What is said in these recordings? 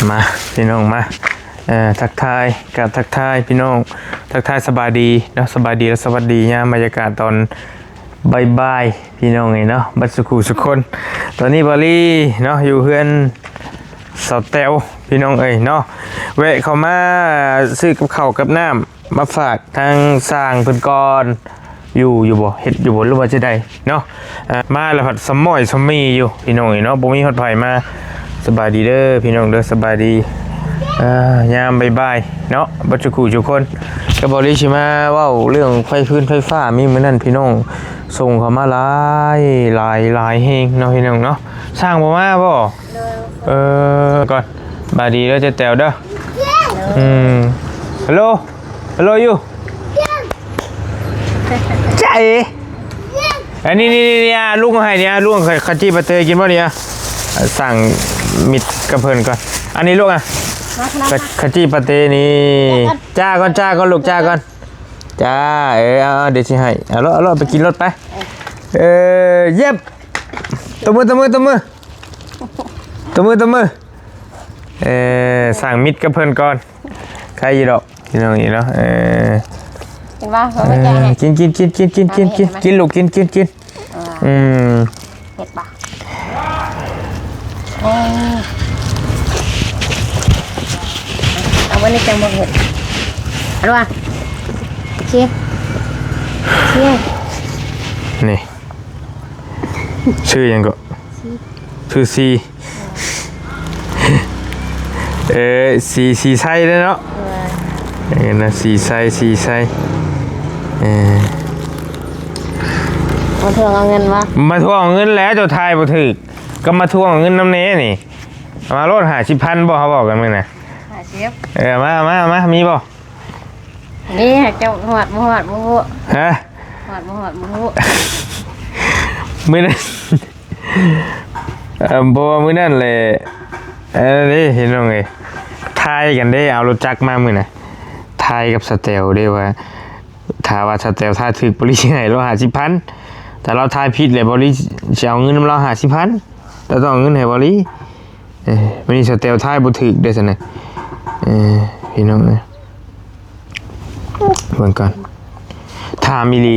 ມາພີ່ນ້ອງມາ ເອີ ທັກທາຍ ກະທັກທາຍພີ່ນ້ອງ ທັກທາຍສະບາຍດີເນາະ ສະບາຍດີ ແລະ ສະຫວັດດີຍາມບັນຍາກາດຕອນບ່າຍໆ ພີ່ນ້ອງເອີຍເນາະ ເບິດສູ່ຄູ່ສູ່ຄົນ. ຕອນນີ້ບາລີເນາະ ຢູ່ເຮືອນສາວແຕວ ພີ່ນ້ອງເອີຍເນາະ ແວະເຂົ້າມາຊື້ກັບເຂົ້າກັບນ້ຳ ມາຝາກທາງຊ່າງເພິ່ນກ່ອນ ຢູ່ ຢູ່ບໍ່ ເຮັດຢູ່ບໍ່ ຫຼືວ່າຈັ່ງໃດເນາະ. ອ່າ ມາແລ້ວພັດສະໝ້ອຍສະໝີຢູ່ ພີ່ນ້ອງເອີຍເນາະ ບໍ່ມີຮອດໃຜມາ. ສະບາຍດີເດີພີ່ນ້ອງເດີ ສະບາຍດີ ອ່າ ຍາມບ່າຍໆເນາະ ເບິດສູ່ຄູ່ສູ່ຄົນ. ກະບາລີຊິມາເວົ້າເລື່ອງໄຟຟືນໄຟຟ້າ ມີມື້ນັ້ນພີ່ນ້ອງສົ່ງເຂົ້າມາຫຼາຍ ຫຼາຍ ຫຼາຍແຮງເນາະ ພີ່ນ້ອງເນາະ. ຊ່າງບໍ່ມາບໍ່? ເອີ ກ່ອນ ສະບາຍດີເດີເຈົ້າແຕວເດີ. ອືມ ຮັລໂຫຼ ຮັລໂຫຼຢູ່ ຈ້าเอ๋ ອັນນີ້ ນີ້ ນີ້ ນີ້ ອ່າ ລຸງເອົາໃຫ້ນີ້ ອ່າ ລຸງເອົາຂະຈີປາເຕກິນບໍ່ນີ້ ອ່າ ສັ່ງມິດກັບເພິ່ນກ່ອນ. ອັນນີ້ລູກ ອ່າ ຂະ ຂະຈີປາເຕນີ້ ຈ້າກ່ອນ ຈ້າກ່ອນລູກ ຈ້າກ່ອນ ຈ້າ. ເອີ ເອົາ ເອົາ ດຽວຊິໃຫ້ ເອົາໂລດ ເອົາໂລດ ໄປກິນໂລດໄປ. ເອີ ເຢັບ ຕົບມື ຕົບມື ຕົບມື ຕົບມື ຕົບມື. ເອີ ສ້າງມິດກັບເພິ່ນກ່ອນ ໃຄຢູ່ດອກ ພີ່ນ້ອງນີ້ເນາະ. ເອີ ເຫັນບໍ່ ເອີ ກິນ ກິນ ກິນ ກິນ ກິນ ກິນ ກິນ ກິນ ລູກ ກິນ ກິນ ກິນ. ອ່າ ອືມ ເຮັດບໍ່? ໂອ້ ເອົາໄວ້ໃນຈັງບໍ່ເຮັດ ເອົາລະວ່າ ໂອເຄ ໂອເຄ ນີ້ ຊື່ຫຍັງເກາະ? ຊື່ ຊື່ຊີ ເອີ ສີ ສີໄຊເດ້ເນາະ. ເອີ ເອີ ນະ ສີໄຊ ສີໄຊ ເອີ ມາທວງເອົາເງິນບໍ່? ມາທວງເອົາເງິນແຫຼະ ເຈົ້າທາຍບໍ່ຖືກ ກໍມາທວງເອົາເງິນນຳແດ່ນີ້. ເອົາມາໂລດ ຫ້າສິບພັນບໍ່ ເຮົາເວົ້າກັນມື້ນະ ຫ້າສິບ. ເອີ ມາ ມາ ມາ ມີບໍ່? ນີ້ເຈົ້າຮອດບໍ່ຮອດບໍ່ຮູ້ ຮະ ຮອດບໍ່ຮອດບໍ່ຮູ້ ມື້ນັ້ນ ເອີ ບໍ່ ມື້ນັ້ນແຫຼະ ເອີ ເດ້ພີ່ນ້ອງເອີຍ ທາຍກັນເດ້ ເອົາລົດຈັກມາມື້ນະ ທາຍກັບສາວແຕວເດ້ວ່າ ຖ້າວ່າສາວແຕວທາຍຖືກ ບໍລິຊິໃຫ້ລາວຫ້າສິບພັນ ຖ້າລາວທາຍຜິດແລ້ວ ບໍລິຊິເອົາເງິນນຳລາວຫ້າສິບພັນ ລາວຕ້ອງເອົາເງິນໃຫ້ບໍລິ. ເອີ ມື້ນີ້ສາວແຕວທາຍບໍ່ຖືກເດ້ຊັ້ນນະ ເອີ ພີ່ນ້ອງເອີຍ ເບິ່ງກ່ອນ ຖາມອີ່ຫຼີ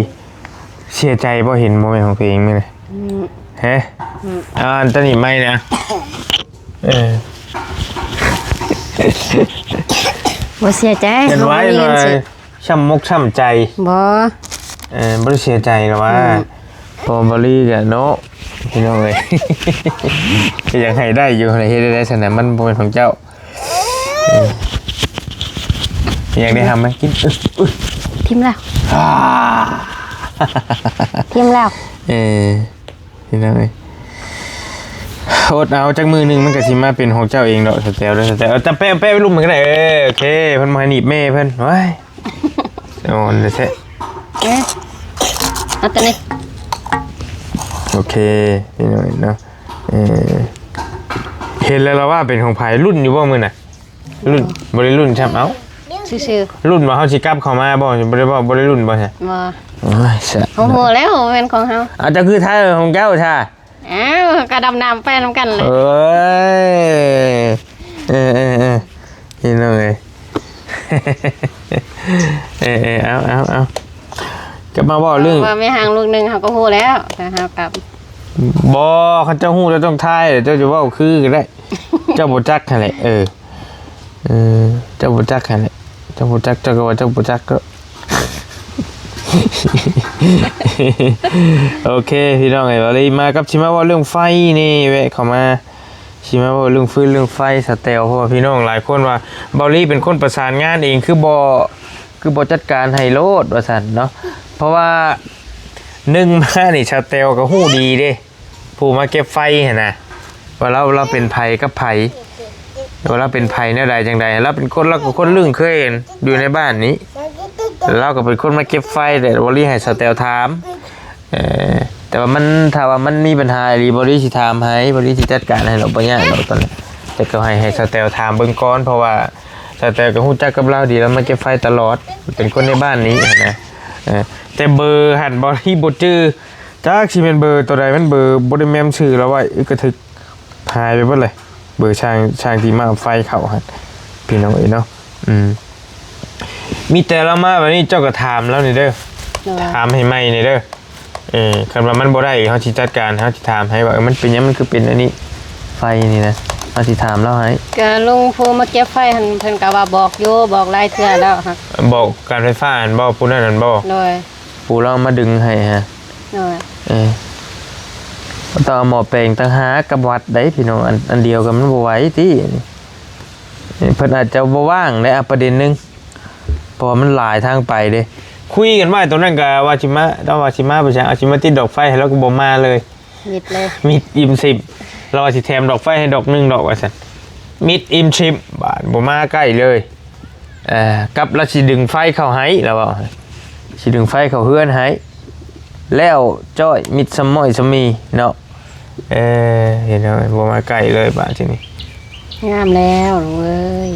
ເສຍໃຈບໍ່ເຫັນບໍ່ແມ່ນຂອງຕົວເອງມື້ນີ້? ອືມ ຮະ ອືມ ອ່າ ອັນຕົວນີ້ໃໝ່ນະ ເອີ ບໍ່ເສຍໃຈ ເປັນໄວ້ ເຮົາບໍ່ມີເງິນຊື້ ຊ້ຳອົກຊ້ຳໃຈ ບໍ່ ເອີ ບໍ່ໄດ້ເສຍໃຈດອກວ່າ ອືມ ເພາະວ່າບໍລີກະເນາະ ພີ່ນ້ອງເອີຍ ກໍຢາກໃຫ້ໄດ້ຢູ່ ເຮັດໄດ້ຊັ້ນນະ ມັນບໍ່ແມ່ນຂອງເຈົ້າ. ເອີ ຢາກໄດ້ຫຳມາກິນ ເອີ ຖິ້ມແລ້ວ ອ່າ ຖິ້ມແລ້ວ ເອີ ພີ່ນ້ອງເອີຍ ອົດເອົາຈັກມື້ໜຶ່ງ ມັນກໍຊິມາເປັນຂອງເຈົ້າເອງດອກ ສາວແຕວເດີ ສາວແຕວ. ເອົາ ແປະ ແປະໄວ້ລຸ່ມມັນກໍໄດ້ ເອີ ໂອເຄ ເພິ່ນບໍ່ໃຫ້ໜີບແມ່ເພິ່ນ ວ້າຍ ອ່ອນແທ້ໆ ເອີ ເອົາຕົວນີ້ ໂອເຄ ພີ່ນ້ອງເນາະ ເອີ ເຫັນແລ້ວລະວ່າເປັນຂອງໃຜ ລຸ້ນຢູ່ບໍ່ມື້ນະ? ລຸ້ນ ບໍ່ໄດ້ລຸ້ນຊ້ຳ ເອົ້າ ຊື່ໆ ລຸ້ນວ່າເຮົາຊິກັບເຂົ້າມາບໍ່? ບໍ່ໄດ້ເວົ້າ ບໍ່ໄດ້ລຸ້ນບໍ່? ບໍ່ ໂອ້ຍ ສະ ເຮົາຮູ້ແລ້ວວ່າແມ່ນຂອງເຮົາ ເອົາ ເຈົ້າຄືຖ່າຍຂອງເຈົ້າຊະ? ອ້າວ ກໍດຳນ້ຳໄປນຳກັນແຫຼະ ເອີຍ ເອີ ເອີ ເອີ ພີ່ນ້ອງເອີຍ ເອີ ເອີ ເອົາ ເອົາ ເອົາ ກັບມາເວົ້າເລື່ອງ ວ່າແມ່ຮ່າງລູກໜຶ່ງ ເຮົາກໍຮູ້ແລ້ວ ແຕ່ເຮົາກັບ ບໍ່ ຄັນເຈົ້າຮູ້ເຈົ້າຕ້ອງຖ່າຍ ເຈົ້າຈະເວົ້າຄືກໍໄດ້ ເຈົ້າບໍ່ຈັກຫັ້ນແຫຼະ ເອີ ເອີ ເຈົ້າບໍ່ຈັກຫັ້ນແຫຼະ ເຈົ້າບໍ່ຈັກ ເຈົ້າກໍວ່າເຈົ້າບໍ່ຈັກເນາະ ໂອເຄ ພີ່ນ້ອງເອີຍ ບາລີມາກັບ ຊິມາເວົ້າເລື່ອງໄຟນີ້ ແວະເຂົ້າມາ ຊິມາເວົ້າເລື່ອງຟືນເລື່ອງໄຟ ສາວແຕວ ເພາະວ່າພີ່ນ້ອງຫຼາຍຄົນວ່າ ບາລີເປັນຄົນປະສານງານເອງ ຄືບໍ່ ຄືບໍ່ຈັດການໃຫ້ໂລດ ວ່າຊັ້ນເນາະ ເພາະວ່າ ໜຶ່ງມານີ້ ສາວແຕວກໍຮູ້ດີເດ້ ຜູ້ມາເກັບໄຟຫັ້ນນະ ວ່າລາວ ລາວເປັນໃຜກັບໃຜ ວ່າລາວເປັນໃຜແນວໃດຈັ່ງໃດ ລາວເປັນຄົນ ລາວກໍຄົນລຶ້ງເຄີຍຢູ່ໃນບ້ານນີ້ ລາວກໍເປັນຄົນມາເກັບໄຟ ແຕ່ບໍລິໃຫ້ສາວແຕວຖາມ ເອີ ແຕ່ວ່າມັນ ຖ້າວ່າມັນມີບັນຫາອີ່ຫຼີ ບໍລິຊິຖາມໃຫ້ ບໍລິຊິຈັດການໃຫ້ດອກ ບໍ່ຍາກດອກຕອນນີ້ ແຕ່ກໍໃຫ້ ໃຫ້ສາວແຕວຖາມເບິ່ງກ່ອນ ເພາະວ່າສາວແຕວກໍຮູ້ຈັກກັບລາວດີ ລາວມາເກັບໄຟຕະຫຼອດ ເປັນຄົນໃນບ້ານນີ້ຫັ້ນນະ ເອີ ແຕ່ເບີຫັ້ນ ບໍລິບໍ່ຈື່ ຈັກຊິແມ່ນເບີໂຕໃດ ມັນເບີບໍ່ໄດ້ແມ່ນຊື່ລາວໄວ້ ອຶກກະທຶກ ຫາຍໄປເບິດເລີຍ ເບີຊ່າງ ຊ່າງທີ່ມາເອົາໄຟເຂົ້າຫັ້ນ ພີ່ນ້ອງເອີຍເນາະ. ອືມ ມີແຕ່ລາວມາບາດນີ້ເຈົ້າກໍຖາມລາວນີ້ເດີ ໂດຍ ຖາມໃຫ້ໃໝ່ນີ້ເດີ. ເອີ ຄັນວ່າມັນບໍ່ໄດ້ ເຮົາຊິຈັດການ ເຮົາຊິຖາມໃຫ້ວ່າ ເອີ ມັນເປັນຫຍັງ ມັນຄືເປັນອັນນີ້ ໄຟນີ້ນະ ເຮົາຊິຖາມລາວໃຫ້. ກໍລຸງຜູ້ມາເກັບໄຟຫັ້ນ ເພິ່ນກໍວ່າບອກຢູ່ ບອກຫຼາຍເທື່ອແລ້ວ. ບອກການໄຟຟ້າຫັ້ນບໍ່? ຜູ້ນັ້ນຫັ້ນບໍ່? ໂດຍ ຜູ້ລາວມາດຶງໃຫ້ຫັ້ນ. ໂດຍ ເອີ ຕ້ອງເອົາໝໍ້ແປງຕ່າງຫາກກັບວັດໄດ໋ພີ່ນ້ອງ ອັນ ອັນດຽວກັນມັນບໍ່ໄຫວຕິ. ເພິ່ນອາດຈະບໍ່ວ່າງໄດ໋ ອາ ປະເດັນໜຶ່ງ ເພາະວ່າມັນຫຼາຍທາງໄປເດ້. ຄຸຍກັນໄວ້ຕອນນັ້ນກໍວ່າຊິມາ ເຮົາວ່າຊິມາໄປໃສ ເອົາຊິມາຕິດດອກໄຟໃຫ້ ລາວກໍບໍ່ມາເລີຍ ມິດເລີຍ ມິດອີ່ມຊິບ. ລາວວ່າຊິແຖມດອກໄຟໃຫ້ດອກໜຶ່ງດອກວ່າຊັ້ນ ມິດອີ່ມຊິບ ບາດບໍ່ມາໃກ້ເລີຍ. ເອີ ກັບລາວຊິດຶງໄຟເຂົ້າໃຫ້ ລາວເວົ້າ ຊິດຶງໄຟເຂົ້າເຮືອນໃຫ້ ແລ້ວຈ້ອຍມິດຊຳມ້ອຍຊຳມີເນາະ. ເອີ ເຫັນແລ້ວບໍ່ມາໃກ້ເລີຍບາດທີນີ້. ງາມແລ້ວລູກເອີຍ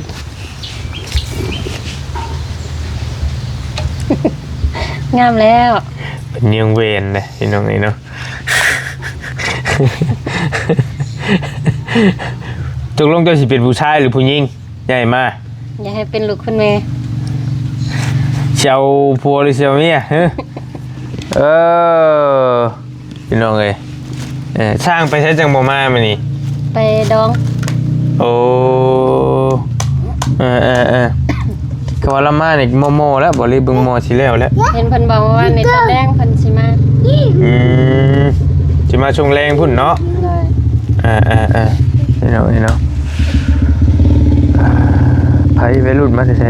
ງາມແລ້ວ. ເປັນຍືງເວນເດ້ພີ່ນ້ອງເອີຍເນາະ. ຕົກລົງເຈົ້າຊິເປັນຜູ້ຊາຍຫຼືຜູ້ຍິງ? ໃຫຍ່ມາ ຢາກໃຫ້ເປັນລູກຄຸນແມ່. ຊິເອົາຜົວຫຼືຊິເອົາເມຍ? ເອີ ພີ່ນ້ອງເອີຍ ເອີ ຊ່າງໄປໃສຈັ່ງບໍ່ມາມື້ນີ້? ໄປດອງ. ໂອ້ ເອີໆໆ ຄືວ່າລາວມານີ້ມໍ່ໆແລ້ວ ບໍ່ລີເບິ່ງໝໍ້ຊິແລ້ວແລ້ວ. ເຫັນເພິ່ນບອກວ່າໃນຕອນແລງເພິ່ນຊິມາ. ອືມ ຊິມາຊ່ວງແລງພຸ້ນເນາະ. ໂດຍ ເອີໆໆ ພີ່ນ້ອງເອີຍເນາະ. ອ່າ ໃຜໄວລຸ້ນມາແຕ່ໃສ?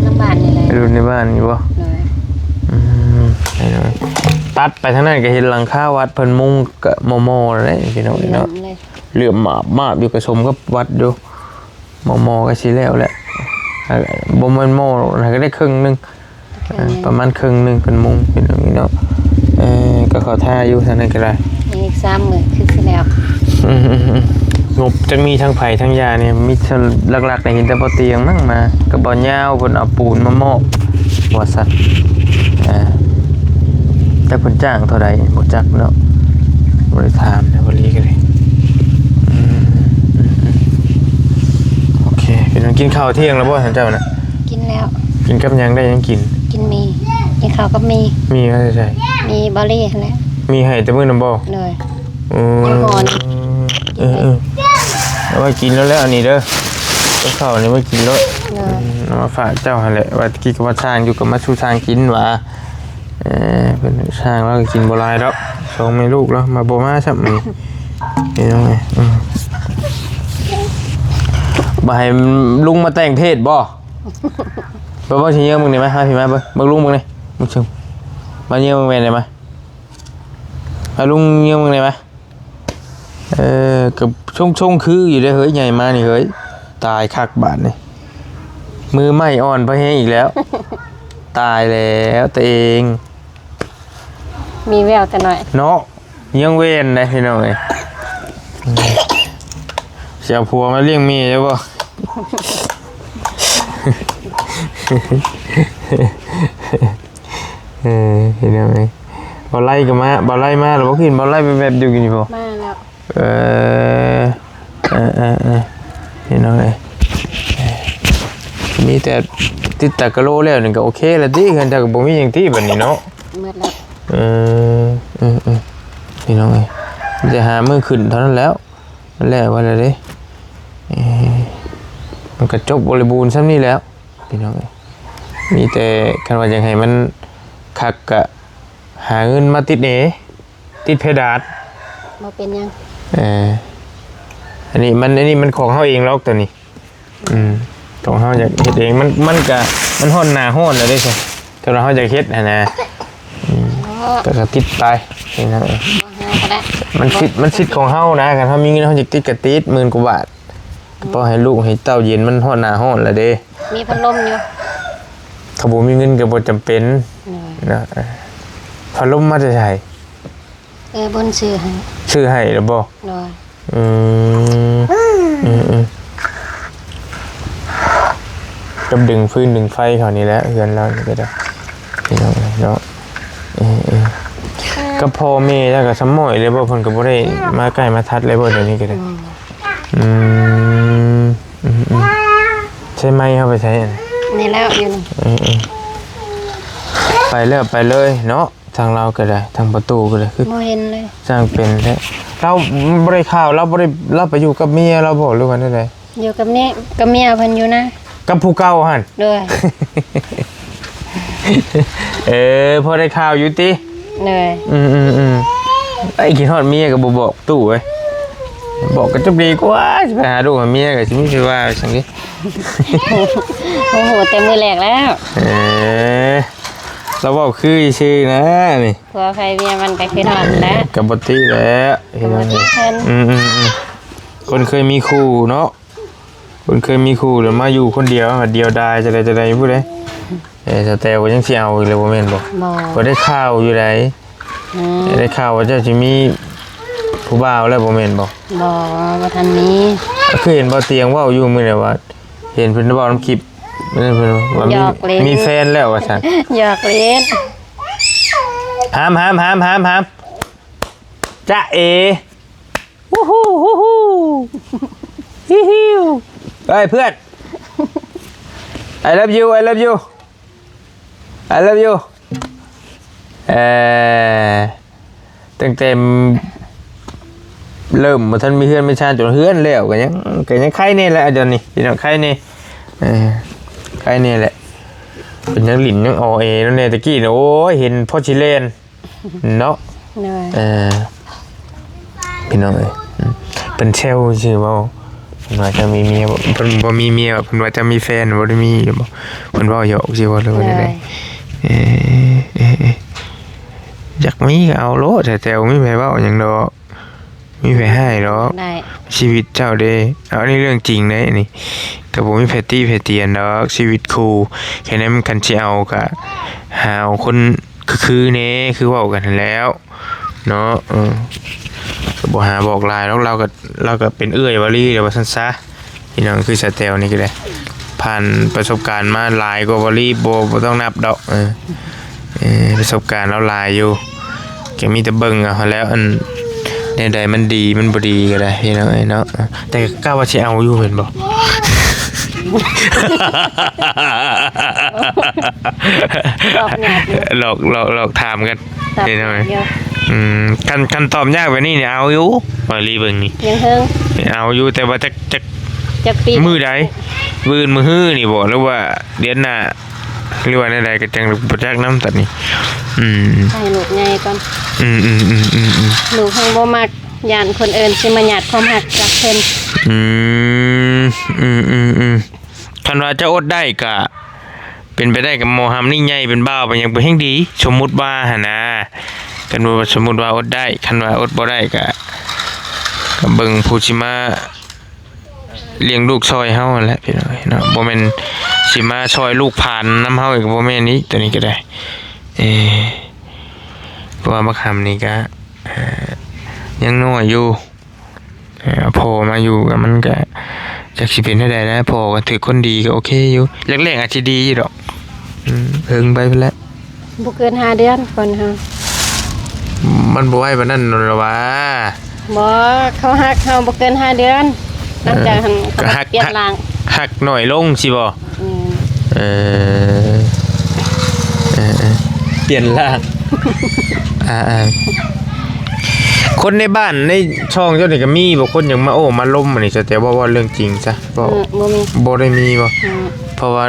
ນຳບ້ານນີ້ແຫຼະ. ໄວລຸ້ນໃນບ້ານນີ້ບໍ່? ໂດຍ ອືມ ພີ່ນ້ອງ ຕັດໄປທາງນັ້ນກໍເຫັນຫຼັງຄາວັດເພິ່ນມຸງກະມໍ່ໆແລ້ວເດ້ ພີ່ນ້ອງເອີຍເນາະ. ເຫຼື້ອມາບໆຢູ່ ກະສົມກັບວັດຢູ່. ໝໍ່ໆກໍຊິແລ້ວແຫຼະ ບໍ່ແມ່ນໝໍ່ ກໍໄດ້ເຄິ່ງໜຶ່ງ ເຄິ່ງໜຶ່ງ ເອີ ປະມານເຄິ່ງໜຶ່ງເປັນມຸງເປັນຫຍັງນີ້ເນາະ. ເອີ ກໍເຂົ້າທ່າຢູ່ທາງນັ້ນກໍໄດ້ ອີກສາມມື້ຄືຊິແລ້ວ. ອືມໆໆ ງົບຈັກມີທັງໃຜທັງຢ່ານີ້ ມີ ຫຼັກໆນີ້ເຫັນແຕ່ບໍ່ຕຽງມັ້ງມາ ກັບບໍ່ຍາວ ເພິ່ນເອົາປູນມາມອບວ່າຊັ້ນ. ເອີ ຈັກເພິ່ນຈ້າງເທົ່າໃດບໍ່ຈັກເນາະ ບໍ່ໄດ້ຖາມນະ ບໍ່ລີກໍໄດ້. ອືມໆໆ ໂອເຄ ພີ່ນ້ອງ ກິນເຂົ້າທ່ຽງແລ້ວບໍ່ທ່ານເຈົ້ານະ? ກິນແລ້ວ. ກິນກັບຫຍັງ ໄດ້ຫຍັງກິນ? ກິນໝີ່ ກິນເຂົ້າກັບໝີ່. ໝີ່ມາແຕ່ໃສ? ໝີ່ເບົາລີຫັ້ນແຫຼະ. ໝີ່ໃຫ້ແຕ່ມື້ນັ້ນບໍ່? ໂດຍ. ອືມ ເອີໆ ເອົາໄວ້ກິນແລ້ວແຫຼະ ອັນນີ້ເດີ ກັບເຂົ້ານີ້ໄວ້ກິນໂລດ. ໂດຍ. ອືມ ເອົາມາຝາກເຈົ້າຫັ້ນແຫຼະ ວ່າຕະກີ້ກໍວ່າຊ່າງຢູ່ ກໍມາສູ່ຊ່າງກິນວ່າ. ເອີ ເພິ່ນຊ່າງລາວກໍກິນບໍ່ຫຼາຍດອກ ສອງແມ່ລູກລາວມາບໍ່ມາຊ້ຳ ນີ້ພີ່ນ້ອງເອີຍ. ອືມ ບໍ່ໃຫ້ລຸງມາແຕ່ງເທດບໍ່? ເບິ່ງ ເບິ່ງຊິເຍີ້ງເບິ່ງນີ້ມາ ມາພີ່ມາເບິ່ງ ເບິ່ງລຸງເບິ່ງນີ້ ເບິ່ງຊຶມ ມາເຍີ້ງເບິ່ງແມ່ນໄດ໋ ມາ ມາລຸງເຍີ້ງເບິ່ງໄດ້ມາ. ເອີ ກໍຊົງໆຄືຢູ່ເດ້ເຮີ້ຍ ໃຫຍ່ມານີ້ເຮີ້ຍ ຕາຍຄັກບາດນີ້ ມືໄມ້ອ່ອນພະແຮງອີກແລ້ວ ຕາຍແລ້ວຕົວເອງ ມີແວວແຕ່ນ້ອຍເນາະ. ຍັງເວນໄດ໋ພີ່ນ້ອງເອີຍ ຊິເອົາຜົວມາລ້ຽງເມຍຢູ່ບໍ່? ເອີ ພີ່ນ້ອງເອີຍ ບ່າວໄລ່ກໍມາ ບ່າວໄລ່ມາແລ້ວບໍ່? ຄືເຫັນບ່າວໄລ່ແວບໆຢູ່ກິນນີ້ບໍ່? ມາແລ້ວ. ເອີ ເອີ ເອີ ເອີ ພີ່ນ້ອງເອີຍ ມີແຕ່ຕິດຕາກະໂລແລ້ວນີ້ກໍໂອເຄແລ້ວຕິ ເຮືອນເຈົ້າກໍບໍ່ມີຫຍັງຕິບັດນີ້ເນາະ. ໝົດແລ້ວ. ເອີ ເອີ ເອີ ພີ່ນ້ອງເອີຍ ມີແຕ່ຫາມື້ຂຶ້ນເທົ່ານັ້ນແລ້ວ. ແລ້ວວ່າແລ້ວເດ້ ເອີ ມັນກໍຈົບບໍລິບູນສ່ຳນີ້ແລ້ວ ພີ່ນ້ອງເອີຍ. ມີແຕ່ຄັນວ່າຢາກໃຫ້ມັນຄັກກະຫາເງິນມາຕິດເອ ຕິດເພດານ ບໍ່ເປັນຫຍັງ. ເອີ ອັນນີ້ມັນ ອັນນີ້ມັນຂອງເຮົາເອງດອກໂຕນີ້. ອືມ ຂອງເຮົາຢາກເຮັດເອງ ມັນ ມັນກະ ມັນຮອດໜ້າຮ້ອນແລ້ວເດ້ ຄັນວ່າເຮົາຢາກເຮັດຫັ້ນນະ. ອືມ ເນາະ ກໍ ກໍຕິດໄປນີ້ນະ ບໍ່ຫາກໍໄດ້ ມັນສິດ ມັນສິດຂອງເຮົານະ ຄັນເຮົາມີເງິນເຮົາຢາກຕິດກໍຕິດ ໝື່ນກວ່າບາດ ກໍພໍໃຫ້ລູກໃຫ້ເຕົ້າເຢັນ ມັນຮອດໜ້າຮ້ອນແລ້ວເດ້. ມີພັດລົມຢູ່ ຖ້າບໍ່ມີເງິນກໍບໍ່ຈຳເປັນ. ໂດຍ. ນະ ເອີ ພັດລົມມາແຕ່ໃສ? ເອີ ບຸນຊື້ໃຫ້ ຊື້ໃຫ້ແລ້ວບໍ່? ໂດຍ. ອືມ ອືມໆ ກັບດຶງຟືນດຶງໄຟເຂົານີ້ແຫຼະ ເຮືອນລາວນີ້ກໍໄດ້ ພີ່ນ້ອງເອີຍເນາະ. ເອີໆ ກັບພໍ່ແມ່ລາວກໍສຳມອຍເລີຍບໍ່? ເພິ່ນກໍບໍ່ໄດ້ມາໃກ້ມາທັດເລີຍບໍ່ ດຽວນີ້ກໍໄດ້? ອືມ ອືມ ອືມໆ ໃຊ້ໄມ້ເຮົາໄປໃສຫັ້ນ? ນີ້ແລ້ວຢູ່ນີ້ ເອີໆ ໄປແລ້ວໄປເລີຍເນາະ. ທາງລາວກໍໄດ້ ທາງປະຕູກໍໄດ້ ຄືບໍ່ເຫັນເລີຍ ຊ່າງເປັນແທ້. ລາວບໍ່ໄດ້ຂ່າວ ລາວບໍ່ໄດ້ ລາວໄປຢູ່ກັບເມຍລາວບໍ່ ຫຼືວ່າແນວໃດ? ຢູ່ກັບເມຍ ກັບເມຍເພິ່ນຢູ່ນະ ກັບຜູ້ເກົ່າຫັ້ນ? ໂດຍ ເອີ ພໍໄດ້ຂ່າວຢູ່ຕິ? ໂດຍ ອືມໆໆ ໄອ້ ຄິດຮອດເມຍກໍບໍ່ບອກຕູ້ເອີຍ ບອກກໍຈົບດີກວ່າ ຊິໄປຫາລູກຫາເມຍກໍຊິມີຊິວ່າຈັ່ງໃດ. ໂອ້ໂຫ ແຕ່ມື້ແລກແລ້ວ ເອີ ລາວເວົ້າຄືຊື່ນະນີ້ ຜົວໃຜເມຍມັນກໍຄືຮອດແຫຼະ ກໍບໍ່ຕິແຫຼະ ກໍບໍ່ຕິເພິ່ນ ອືມໆໆ ຄົນເຄີຍມີຄູ່ເນາະ ເພິ່ນເຄີຍມີຄູ່ແລ້ວມາຢູ່ຄົນດຽວ ດຽວດາຍ ຈະໄດ້ ຈະໄດ້ຜູ້ໃດ ເອີ ສະແຕວກໍຍັງຊິເອົາອີກແລ້ວ ບໍ່ແມ່ນບໍ່? ບໍ່ ກໍໄດ້ຂ່າວຢູ່ໃດ ອືມ ໄດ້ຂ່າວວ່າເຈົ້າຊິມີຜູ້ບ່າວແລ້ວ ບໍ່ແມ່ນບໍ່? ບໍ່ ບໍ່ທັນມີ ຄືເຫັນບ່າວຕຽງເວົ້າຢູ່ມື້ນັ້ນວ່າ ເຫັນເພິ່ນເວົ້ານຳຄລິບ ເພິ່ນວ່າມີ ຢອກຫຼິ້ນ ມີແຟນແລ້ວວ່າຊັ້ນ ຢອກຫຼິ້ນ ຫາມ ຫາມ ຫາມ ຫາມ ຫາມ ຈະເອ ອູ່ຫູ່ ຫູຫູ່ ຫິວ ຫິວ ເອີຍເພື່ອນ I love you I love you I love you ເອີ ຕັ້ງແຕ່ເລີ່ມບໍ່ທັນມີເຮືອນມີຊານ ຈົນເຮືອນແລ້ວກໍຍັງ ກໍຍັງໄຄແດ່ແຫຼະ ດຽວນີ້ພີ່ນ້ອງ ໄຄແດ່ ເອີ ໄຄແດ່ແຫຼະ ເພິ່ນຍັງຫຼິ້ນຍັງອໍແອນຳແດ່ ແຕ່ກີ້ນະ ໂອ້ຍ ເຫັນພໍຊິແລ່ນ ເນາະ ໂດຍ ເອີ ພີ່ນ້ອງເອີຍ ອືມ ເພິ່ນແຊວຊື່ເວົ້າ ເພິ່ນວ່າຈະມີເມຍບໍ່ ເພິ່ນບໍ່ມີເມຍ ເພິ່ນວ່າຈະມີແຟນ ບໍ່ໄດ້ມີຢູ່ບໍ່ ເພິ່ນເວົ້າຫຍອກຊື່ບໍ່ ຫຼືວ່າແນວໃດ? ໂດຍ ເອີ ເອີ ເອີ ຢາກມີກໍເອົາໂລດ ແທ້ໆ ບໍ່ມີໃຜເວົ້າຫຍັງດອກ ມີໃຜຮ້າຍດອກ ໄດ້ ຊີວິດເຈົ້າເດ້ ເອົາ ອັນນີ້ເລື່ອງຈິງເດ້ ອັນນີ້ ກໍບໍ່ມີໃຜຕິໃຜຕຽນດອກ ຊີວິດຄູ່ ແຄ່ນັ້ນ ຄັນຊິເອົາກໍຫາເອົາຄົນຄືໆແດ່ ຄືເວົ້າກັນຫັ້ນແຫຼ້ວເນາະ ເອີ ກໍບໍ່ຫາບອກຫຼາຍດອກ ລາວກໍ ລາວກໍເປັນເອື້ອຍວາລີແລ້ວ ວ່າຊັ້ນຊະ ພີ່ນ້ອງ ຄືສາວແຕວນີ້ກໍໄດ້ ຜ່ານປະສົບການມາຫຼາຍກວ່າວາລີ ບໍ່ ບໍ່ຕ້ອງນັບດອກ ເອີ ເອີ ປະສົບການລາວຫຼາຍຢູ່ ກໍມີແຕ່ເບິ່ງເອົາຫັ້ນແຫຼ້ວ ອັນ ແນວໃດມັນດີມັນບໍ່ດີກໍໄດ້ ພີ່ນ້ອງເອີຍເນາະ ແຕ່ກໍວ່າຊິເອົາຢູ່ແມ່ນບໍ່? ຫຼອກ ຫຼອກ ຫຼອກ ຫຼອກຖາມກັນ ຕອບ ພີ່ນ້ອງເອີຍ ຍາກຢູ່ ອືມ ຄັນ ຄັນຕອບຍາກແບບນີ້ນີ້ເອົາຢູ່ ວາລີເບິ່ງນີ້ ຍັງເຫິງ ເອົາຢູ່ ແຕ່ວ່າຈັກ ຈັກ ຈັກປີ ມື້ໃດ? ມື້ອື່ນ ມື້ຮືນີ້ບໍ່ ຫຼືວ່າເດືອນໜ້າ ຫຼືວ່າແນວໃດກໍຈັ່ງບໍ່ຈັກນຳຕອນນີ້ ອືມ ໃຫ້ລູກໃຫຍ່ກ່ອນ ອືມໆໆໆໆ ລູກແຮງບໍ່ມັກ ຢ້ານຄົນອື່ນຊິມາຍາດຄວາມຮັກກັບເພິ່ນ ອືມ ອືມໆໆ ຄັນວ່າເຈົ້າອົດໄດ້ກະ ເປັນໄປໄດ້ກະໝໍຮຳນີ້ໃຫຍ່ເປັນບ່າວເປັນຫຍັງເປັນແຮງດີ ສົມມຸດວ່າຫັ້ນນາ ຄັນວ່າ ສົມມຸດວ່າອົດໄດ້ ຄັນວ່າອົດບໍ່ໄດ້ກະ ກະເບິ່ງຜູ້ຊິມາ ລ້ຽງລູກຊ່ອຍເຮົາຫັ້ນແຫຼະພີ່ນ້ອງເນາະ ບໍ່ແມ່ນຊິມາຊ່ອຍລູກພານນຳເຮົາອີກ ບໍ່ແມ່ນອີກ ໂຕນີ້ກໍໄດ້ ເອີ ເພາະວ່າບັກຫຳນີ້ກໍ ເອີ ຍັງນ້ອຍຢູ່ ເອີ ພໍ່ມາຢູ່ກໍມັນກໍຈັກຊິເປັນແນວໃດແຫຼະ ພໍ່ກໍຖືກຄົນດີກໍໂອເຄຢູ່ ແລກໆອາດຊິດີຢູ່ດອກ ອືມ ເຫິງໄປພຸ້ນແຫຼະ. ບໍ່ເກີນຫ້າເດືອນຄົນເຮົາ ມັນບໍ່ໄວປານນັ້ນລະຫວາ? ບໍ່ ເຂົາຮັກເຮົາບໍ່ເກີນຫ້າເດືອນ ຫຼັງຈາກຫັ້ນເຂົາກໍຮັກ ປ່ຽນຮ່າງ ຮັກໜ້ອຍລົງຊີ້ບໍ່? ອືມ ເອີ ເອີ ເອີ ປ່ຽນຮ່າງ ອ່າໆ ຄົນໃນບ້ານໃນຊ່ອງເຈົ້ານີ້ກໍມີບໍ່ ຄົນຢາກມາໂອ້ມາລົມອັນນີ້ ສະແຕເວົ້າ ເວົ້າເລື່ອງຈິງຊະ ເວົ້າ ອືມ ບໍ່ມີ ບໍ່ໄດ້ມີບໍ່? ອືມ ເພາະວ່າ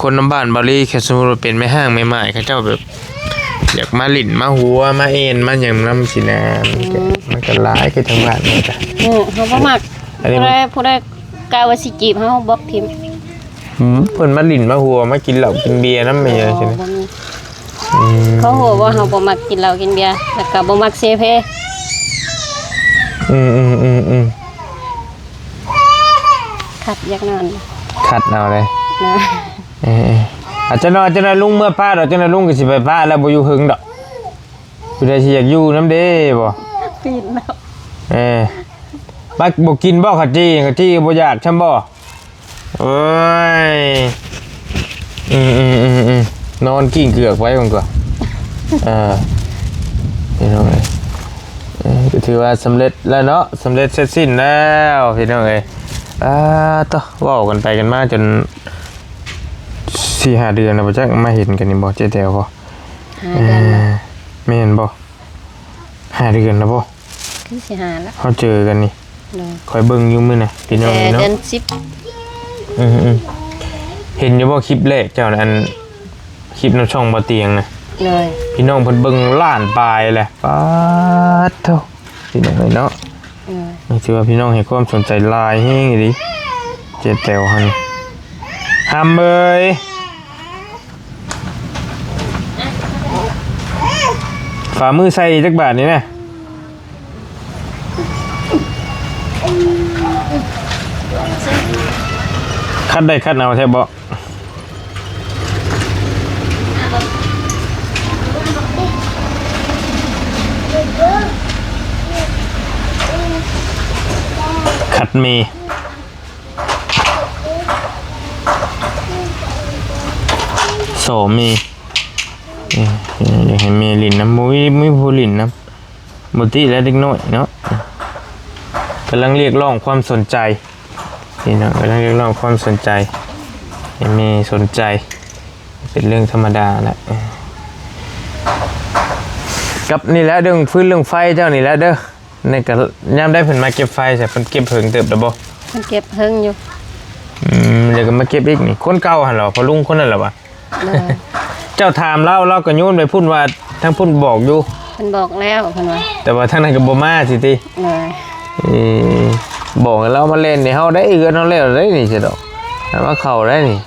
ຄົນນຳບ້ານບາລີ ຄັນສົມມຸດວ່າເປັນແມ່ຮ້າງແມ່ໝ້າຍ ເຂົາເຈົ້າແບບຢາກມາຫຼິ້ນມາຫົວມາແອ່ນມາຫຍັງນຳຊີ້ນະ ມັນກໍ ອືມ ມັນກໍຫຼາຍຄືທາງບ້ານນີ້ກະ ອືມ ເຮົາບໍ່ມັກ ອັນນີ້ ຜູ້ໃດ ຜູ້ໃດກະວ່າຊິຈີບເຮົາບລັອກຖິ້ມ ອືມ ເພິ່ນມາຫຼິ້ນມາຫົວມາກິນເຫຼົ້າກິນເບຍນຳແມ່ນຫຍັງຊີ້ນະ ບໍ່ມີ ອືມ ເຂົາຮູ້ວ່າເຮົາບໍ່ມັກກິນເຫຼົ້າກິນເບຍ ແລ້ວກໍບໍ່ມັກເສເພ ອືມໆໆໆ ຄັດຢາກນອນ ຄັດເອົາເລີຍ ເອີ ເອີ ອາ ຈັກໜ້ອຍ ຈັກໜ້ອຍລຸງເມືອປະດອກ ຈັກໜ້ອຍລຸງກໍຊິໄປປະແລ້ວ ບໍ່ຢູ່ເຖິງດອກ ຜູ້ໃດຊິຢາກຢູ່ນຳເດ້ບໍ່? ປີນແລ້ວ ເອີ ມັກບໍ່ກິນບໍ່ ເຂົ້າຈີ່ ເຂົ້າຈີ່ບໍ່ຢາກຊ່ຳບໍ່? ໂອ້ຍ ອືມໆໆໆ ນອນກິ້ງເກືອກໄວ້ເບິ່ງກ່ອນ ເອີ ພີ່ນ້ອງເອີຍ ເອີ ກໍຖືວ່າສຳເລັດແລ້ວເນາະ ສຳເລັດເສັດສິ້ນແລ້ວພີ່ນ້ອງເອີຍ. ອາ ໂທ້ ເວົ້າກັນໄປກັນມາຈົນສີ່ຫ້າເດືອນແລ້ວບໍ່ຈັກ ມາເຫັນກັນນີ້ບໍ່ ເຈ້ແຕວບໍ່? ຫ້າເດືອນແລ້ວ ເອີ ແມ່ນບໍ່? ຫ້າເດືອນແລ້ວບໍ່? ຄືຊິຫ້າແລ້ວ ເຮົາເຈີກັນນີ້. ໂດຍ ຂ້ອຍເບິ່ງຢູ່ມື້ນະ ພີ່ນ້ອງເອີຍເນາະ ແຕ່ເດືອນສິບ. ອືມໆ ເຫັນຢູ່ບໍ່ຄລິບແລກເຈົ້ານະ ອັນ ຄລິບນຳຊ່ອງບໍ່ຕຽງນະ? ໂດຍ ພີ່ນ້ອງເພິ່ນເບິ່ງລ້ານປາຍແຫຼະ. ປາດໂທ້ ພີ່ນ້ອງເອີຍເນາະ. ໂດຍ ຖືວ່າພີ່ນ້ອງໃຫ້ຄວາມສົນໃຈຫຼາຍແຮງອີ່ຫຼີ ເຈ້ແຕວຫັ້ນ. ຫຳເອີຍ ຝ່າມືໃສ່ຈັກບາດນີ້ນະ. ຄັດໄດ້ຄັດເອົາແທ້ບໍ່? ຄັດແມ່ ສໍແມ່ ເອີ ຢາກໃຫ້ແມ່ຫຼິ້ນນຳ ບໍ່ມີ ມີຜູ້ຫຼິ້ນນຳ. ບໍ່ຕິແລ້ວເດັກນ້ອຍເນາະ ກຳລັງຮຽກຮ້ອງຄວາມສົນໃຈ ພີ່ນ້ອງ ກຳລັງຮຽກຮ້ອງຄວາມສົນໃຈ ໃຫ້ແມ່ສົນໃຈ ເປັນເລື່ອງທຳມະດາແຫຼະ. ກັບນີ້ແຫຼະ ເລື່ອງຟືນເລື່ອງໄຟເຈົ້ານີ້ແຫຼະເດີ. ນີ້ກໍຍາມໃດເພິ່ນມາເກັບໄຟຊະ ເພິ່ນເກັບເຫິງເຕີບແລ້ວບໍ່? ເພິ່ນເກັບເຫິງຢູ່. ອືມ ແລ້ວກໍມາເກັບອີກນີ້ ຄົນເກົ່າຫັ້ນເຫລອ ພໍ່ລຸງຄົນນັ້ນແຫຼະວະ? ໂດຍ ເຈົ້າຖາມລາວ ລາວກໍໂຍນໄປພຸ້ນວ່າ ທາງພຸ້ນບອກຢູ່ ເພິ່ນບອກແລ້ວເພິ່ນວ່າ ແຕ່ວ່າທາງນັ້ນກໍບໍ່ມາຊິຕິ. ໂດຍ ເອີ ບອກໃຫ້ລາວມາຫຼິ້ນໃຫ້ເຮົາໄດ້ ເຮືອນເຮົາແລ້ວໄດ້ນີ້ ຊິດອກ ໃຫ້ມາເຂົ້າໄດ້ນີ້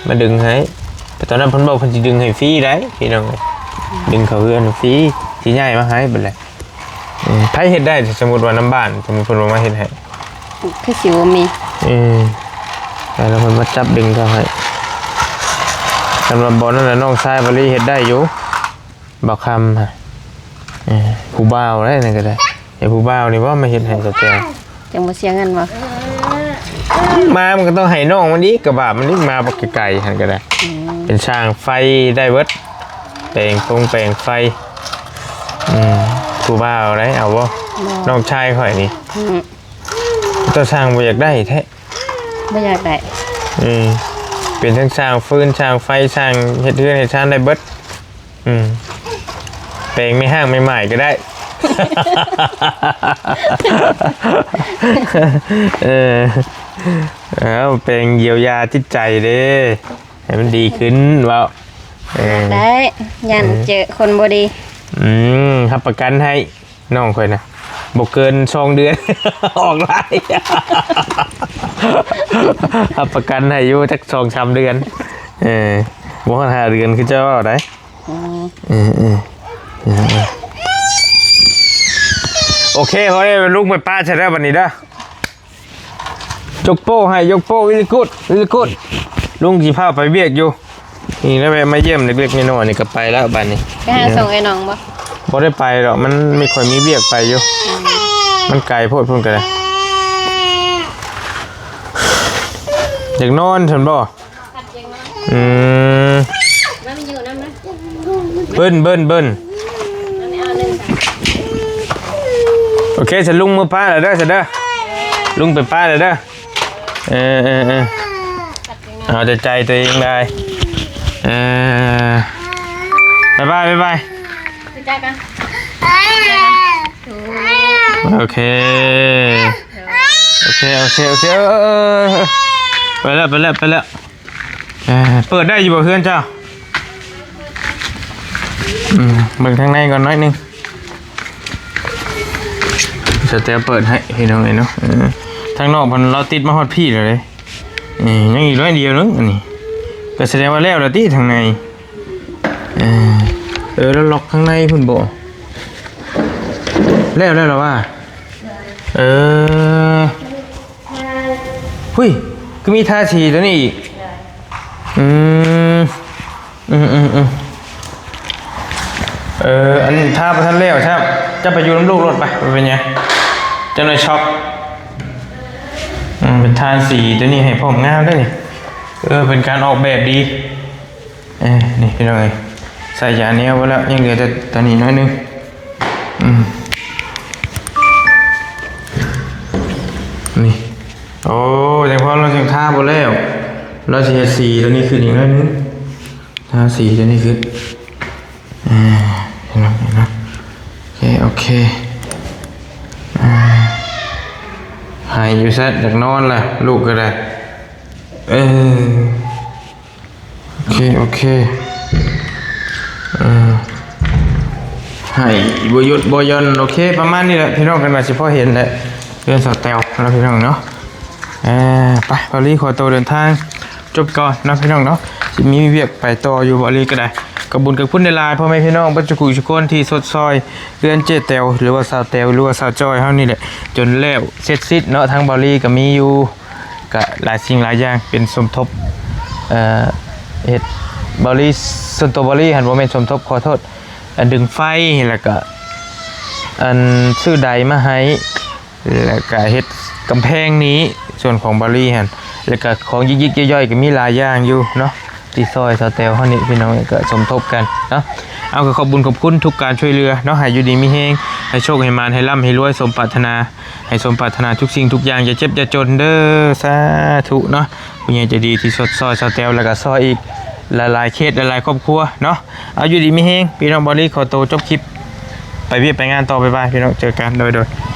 ມາດຶງໃຫ້. ແຕ່ຕອນນັ້ນເພິ່ນບອກເພິ່ນຊິດຶງໃຫ້ຟຣີໄດ໋ ພີ່ນ້ອງເອີຍ ດຶງເຂົ້າເຮືອນຟຣີ ຊິຍ້າຍມາໃຫ້ບັດແຫຼະ. ອືມ ໃຜເຮັດໄດ້ ສົມມຸດວ່ານຳບ້ານ ສົມມຸດເພິ່ນບໍ່ມາເຮັດໃຫ້ ຄືຊິບໍ່ມີ. ເອີ ແລ້ວເພິ່ນມາຈັບດຶງເຂົ້າໃຫ້. ຄັນວ່າບ່ອນນັ້ນນະ ນ້ອງຊາຍວາລີເຮັດໄດ້ຢູ່ ບ່າວຄຳ ເອີ ຜູ້ບ່າວໄດ໋ນັ້ນກໍໄດ້ ໃຫ້ຜູ້ບ່າວນີ້ບໍ່ມາເຮັດໃຫ້ສະແຕວ ຈັ່ງບໍ່ເສຍເງິນບໍ່? ມາມັນກໍຕ້ອງໃຫ້ນ້ອງມັນອີກ ກະບາບມັນອີກ ມາບັກໄກໆຫັ້ນກໍໄດ້. ອືມ ເປັນຊ່າງໄຟໄດ້ເບິດ ແປງຟົງແປງໄຟ. ອືມ ຜູ້ບ່າວໄດ້ເອົາບໍ່? ບໍ່ ນ້ອງຊາຍຂ້ອຍນີ້. ອືມ ເຈົ້າຊ່າງບໍ່ຢາກໄດ້ແທ້? ບໍ່ຢາກໄດ້. ອືມ ເປັນທັງຊ່າງຟືນ ຊ່າງໄຟ ຊ່າງເຮັດເຮືອນເຮັດຊານໄດ້ເບິດ. ອືມ ແປງແມ່ຮ້າງແມ່ໝ້າຍກໍໄດ້. ເອີ ເອົາ ແປງຢຽວຢາຈິດໃຈເດ້ ໃຫ້ມັນດີຂຶ້ນເວົ້າ. ເອີ ໄດ້ ຢ້ານ ເອີ ເຈີຄົນບໍ່ດີ. ອືມ ຮັບປະກັນໃຫ້ ນ້ອງຂ້ອຍນະ ບໍ່ເກີນສອງເດືອນ ອອກຫຼາຍ ຮັບປະກັນໃຫ້ຢູ່ຈັກສອງສາມເດືອນ. ເອີ ບໍ່ຮອດຫ້າເດືອນຄືເຈົ້າເວົ້າໄດ໋. ອືມ ເອີໆ ໂອເຄ ພໍແລ້ວ ລຸງໄປປະຊະເດີ ບັດນີ້ເດີ. ຍົກໂປ້ໃຫ້ ຍົກໂປ້ very good very good. ລຸງຊິພາໄປວຽກຢູ່ ນີ້ແລ້ວແວະມາຢ້ຽມເລັກໆນ້ອຍໆ ນີ້ກໍໄປແລ້ວບັດນີ້. ໄປຫາສົ່ງໄອ້ນ້ອງບໍ່? ບໍ່ໄດ້ໄປດອກ ມັນມີ ຂ້ອຍມີວຽກໄປຢູ່. ອືມ ມັນໄກໂພດ ພຸ້ນກໍໄດ້. ຢາກນອນຊັ້ນບໍ່? ອືມ ເບິ່ນ ເບິ່ນ ເບິ່ນ. ໂອເຄ ຊັ້ນລຸງເມືອປະແລ້ວເດີ ຊັ້ນເດີ ລຸງໄປປະແລ້ວເດີ. ເອີໆໆ ເອົາແຕ່ໃຈຕົວເອງໄດ້. ເອີ ບາຍບາຍ ບາຍບາຍ. ໂອເຄ ໂອເຄ ໂອເຄ ໂອເຄ ເອີ ເອີ ເອີ ໄປແລ້ວ ໄປແລ້ວ ໄປແລ້ວ. ເອີ ເປີດໄດ້ຢູ່ບໍ່ເຮືອນເຈົ້າ? ອືມ ເບິ່ງທາງໃນກ່ອນໜ້ອຍໜຶ່ງ ສະແຕວເປີດໃຫ້ພີ່ນ້ອງເອີຍເນາະ. ເອີ ທາງນອກເພິ່ນລາວຕິດມາຮອດພີ້ແລ້ວເດ້. ເອີ ຍັງອີກໜ້ອຍດຽວໜຶ່ງ ອັນນີ້ ກໍສະແດງວ່າແລ້ວແລ້ວຕິທາງໃນ. ເອີ ເອີ ແລ້ວລັອກທາງໃນພຸ້ນບໍ່? ແລ້ວແລ້ວລະວ່າ ເອີ ຫຸ້ຍ ຄືມີທາສີຕົວນີ້ອີກ. ອືມ ອືມໆໆ ເອີ ອັນທາບໍ່ທັນແລ້ວຊ້ຳ ເຈົ້າໄປຢູ່ນຳລູກໂລດໄປ ບໍ່ເປັນຫຍັງ ຈັກໜ້ອຍຊັອກ. ອືມ ເປັນທາສີຕົວນີ້ໃຫ້ພ້ອມງາມເດ້ນີ້. ເອີ ເປັນການອອກແບບດີ. ເອີ ນີ້ພີ່ນ້ອງເອີຍ ໃສ່ຢາແນວໄວ້ແລ້ວ ຍັງເຫຼືອແຕ່ຕົວນີ້ໜ້ອຍໜຶ່ງ. ອືມ ນີ້ ໂອ້ ຍັງພໍ ລາວຍັງທາບໍ່ແລ້ວ ລາວຊິເຮັດສີຕົວນີ້ຂຶ້ນອີກໜ້ອຍໜຶ່ງ ທາສີຕົວນີ້ຂຶ້ນ ອ່າ ເຫັນບໍ່ ເຫັນບໍ່ ໂອເຄ ໂອເຄ ອ່າ ໃຫ້ຢູ່ຊັ້ນ ຢາກນອນລະ ລູກກໍໄດ້ ເອີ ໂອເຄ ໂອເຄ ເອີ ໃຫ້ບໍ່ຢຸດບໍ່ຢ່ອນ ໂອເຄ ປະມານນີ້ແຫຼະ ພີ່ນ້ອງ ກັນວ່າຊິພໍເຫັນແຫຼະ ເຮືອນສາວແຕວເນາະ ພີ່ນ້ອງເນາະ ເອີ ໄປ ບາວລີຂໍໂຕເດີນທາງຈົບກ່ອນເນາະ ພີ່ນ້ອງເນາະ ຊິມີວຽກໄປຕໍ່ຢູ່ ບາວລີກໍໄດ້ ຂອບຄຸນຂອບຄຸນຫຼາຍໆ ພໍ່ແມ່ພີ່ນ້ອງເບິດສູ່ຜູ້ສູ່ຄົນທີ່ຊົດຊ່ອຍເຮືອນເຈ້ແຕວ ຫຼືວ່າສາວແຕວ ຫຼືວ່າສາວຈ້ອຍເຮົານີ້ແຫຼະ ຈົນແລ້ວເສັດສິ້ນເນາະ ທາງບາວລີກໍມີຢູ່ ກະຫຼາຍສິ່ງຫຼາຍຢ່າງເປັນສົມທົບ ເອີ ເຮັດ ບາວລີ ສ່ວນຕົວບາວລີຫັ້ນ ບໍ່ແມ່ນສົມທົບ ຂໍໂທດ ອັນດຶງໄຟ ແລ້ວກະ ອັນຊື້ໄດມາໃຫ້ ແລ້ວກະເຮັດກຳແພງນີ້ ສ່ວນຂອງບາວລີຫັ້ນ ແລ້ວກະຂອງຢິກໆຍ່ອຍໆ ກະມີຫຼາຍຢ່າງຢູ່ເນາະ ທີ່ຊ່ອຍສາວແຕວເຮົານີ້ ພີ່ນ້ອງ ກະສົມທົບກັນເນາະ ເອົາ ກະຂອບບຸນຂອບຄຸນທຸກການຊ່ວຍເຫຼືອເນາະ ໃຫ້ຢູ່ດີມີແຮງ ໃຫ້ໂຊກໃຫ້ໝານ ໃຫ້ລ່ຳໃຫ້ລວຍ ສົມປາດຖະໜາ ໃຫ້ສົມປາດຖະໜາທຸກສິ່ງທຸກຢ່າງ ຢ່າເຈັບຢ່າຈົນເດີ ສາທຸເນາະ ຜູ້ໃຫຍ່ໃຈດີທີ່ຊົດຊ່ອຍສາວແຕວ ແລ້ວກໍຊ່ອຍອີກຫຼາຍໆເຂດ ຫຼາຍໆຄອບຄົວເນາະ ເອົາ ຢູ່ດີມີແຮງ ພີ່ນ້ອງ ບາວລີຂໍໂຕຈົບຄລິບ ໄປວຽກໄປງານຕໍ່ ບາຍບາຍ ພີ່ນ້ອງ ເຈີກັນ ໂດຍໆ.